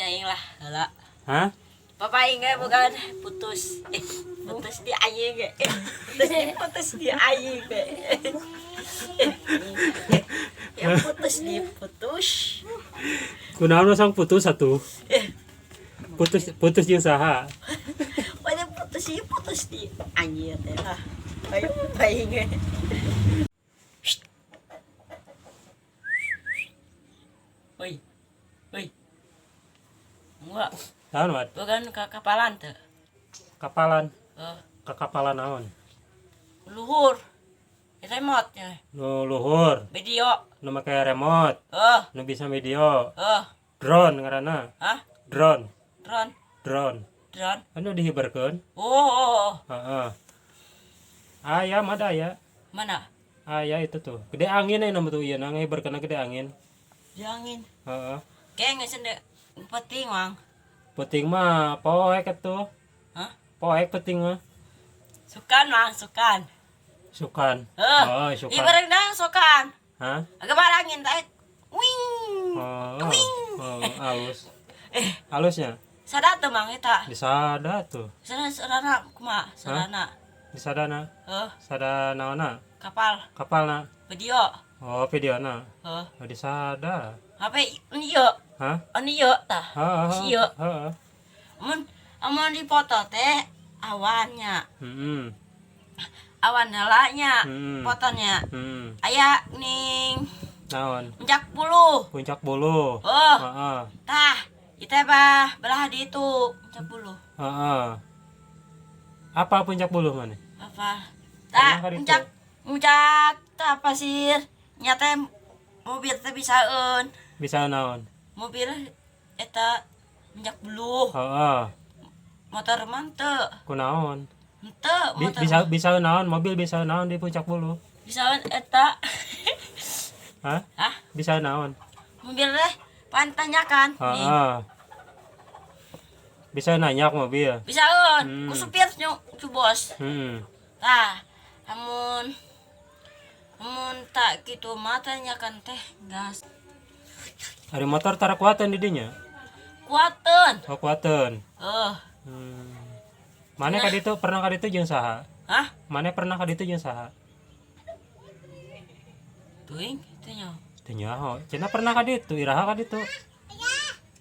Aing lah heula. Hah? Papa aing ge bukan putus. Eh, putus di aing ge. Eh, putus di putus di aing ge. Eh, ya putus di putus. Kunaon sang putus atuh? Eh, Putus putus jeung saha? pada putus di putus di anjir teh lah. Ayo aing ge. Oi. Oi. Enggak, Naon, Mat? bukan ke kapalan teh. Kapalan. Eh, Ke kapalan naon? Luhur. Remote ya. Nu luhur, Video. nu make remote, Eh, nu bisa video. eh, Drone ngaranna. hah? Drone, Drone, drone. Drone. Anu dihibarkeun? Oh, oh, oh. Heeh. Aya mah da aya. Mana? Aya itu tuh. Gede angin aya nama tuh ieu na ngahibarkeunna gede angin. Diangin. Heeh. Kayak nggak sendek penting, Mang. Penting mah poek atuh. Hah? Poek penting mah. Sukan, Mang, sukan. Sukan. Eh, Oh, sukan. Ibarat dah sukan. Hah? Agak barangin tak. Wing. Oh, oh, halus. Eh, Halusnya sada tuh, Mang, eta. Disada tuh. Sada sadana kumaha? Sadana. Disadana. Eh, Sada naonna? Kapal, Kapalna. Video. Oh, videona. Eh, Oh, disada. HP ini ieu, Hah? ini ieu tah. Heeh. Si ieu. Heeh. Mun amun dipoto teh awannya. Heeh. Awan heula nya. Fotonya. Aya ning Naon? Puncak Buluh. Puncak Buluh. Oh, Heeh. tah, itu bah belah di itu Puncak Buluh. Heeh. Apa Puncak Buluh mana? Apa? Pernah Tah, ka ditu? puncak puncak tah pasir. Nyata mobil teh bisaeun. Bisa naon? Mobil eta Puncak Buluh. Heeh. Motor mah teu. Kunaon? Henteu motor. Bisa bisa naon? Mobil bisa naon di Puncak Buluh? Bisaeun eta. Hah? Hah? Bisa naon? Mobil teh pantanyakan. Nih. Heeh. Bisa nanyak mobil. Bisaeun. Ku supir ku bos. Tah, amun amun tak gitu matanya kan teh gas. Ari motor tara kuateun di dinya? Kuateun. Oh, kuateun. Eh, Mana ka ditu pernah ka ditu jeung saha? Hah? Mana pernah ka ditu jeung saha? Tuing teu nyaho. Teu nyaho. Cenah pernah ka ditu, iraha ka ditu?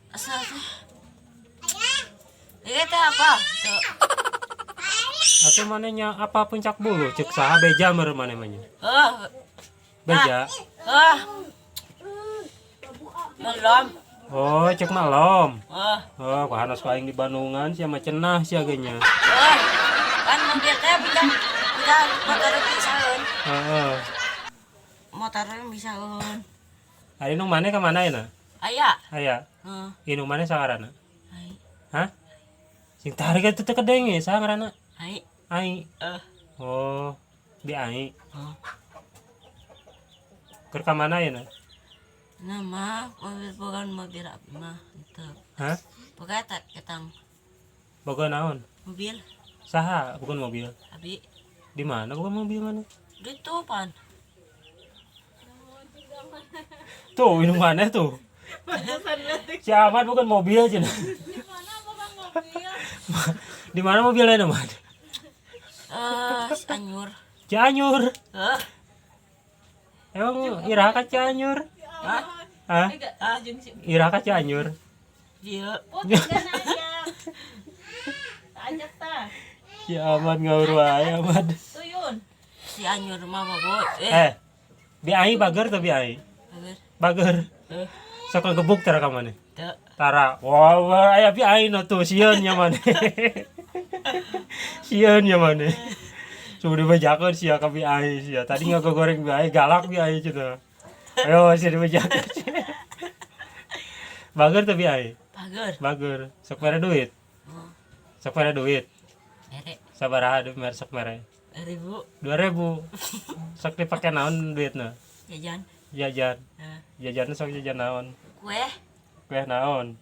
Asal teh. Ieu teh apa? Tuh. Atuh maneh nya apa Puncak Buluh ceuk saha beja meureun maneh mah nya. Eh, Beja. eh. Melom. Oh, cek malom. Eh, Oh, ku hanas ku aing di Bandungan sia mah cenah sia ge nya. Eh. Kan mobil teh bisa bisa motor bisaeun. Heeh. Motor bisaeun. Ari nu maneh ka mana ayeuna? Aya. Aya. Heeh. Indung maneh saha ngaranna? Ai. Hah? Sing tarik atuh teu kadenge saha ngaranna? Ai. Ai. Eh. Oh, bi Ai. Oh. Keur ka mana ayeuna? Nama mobil bukan mobil abi mah itu. Hah? Pokoknya tak ketang Boga naon? Mobil. Saha bukan mobil? Abi. Di mana bukan mobil mana? Itu pan. Tuh, ini mana tuh? Si Ahmad bukan mobil cenah. Di mana bukan mobil? Di mana mobilnya Ahmad? Eh, Cianjur. Cianjur. Eh, Emang iraha ka Cianjur? Hah? Hah? Ah, jeung si Iraha ka Cianjur? Dia. Put jangan ajak. Ajak tah. Si Ahmad ngawur wae Ahmad. Tuyun. Cianjur mah bobo. Eh, Eh, bi Ai bager tuh bi Ai. Bager. Bager. Eh, Sok ngegebuk tara ka maneh. Teu. Tara. Wah, wah aya bi Ai no tuh sieun nya maneh. Sieun nya maneh. Sudah dibejakeun sia ka bi Ai sia. Tadi ngagogoreng bi Ai galak bi Ai cenah. Ayo sia dibejakeun. Bager tuh bi Ai. Bager. Bager. Sok mere duit. Oh, Sok mere duit. Mere. Sabaraha duit mere sok mere? Ribu. 2000. Sok dipake naon duitna? Jajan. Jajan. Eh, Jajan sok jajan naon? Kue. Kue naon?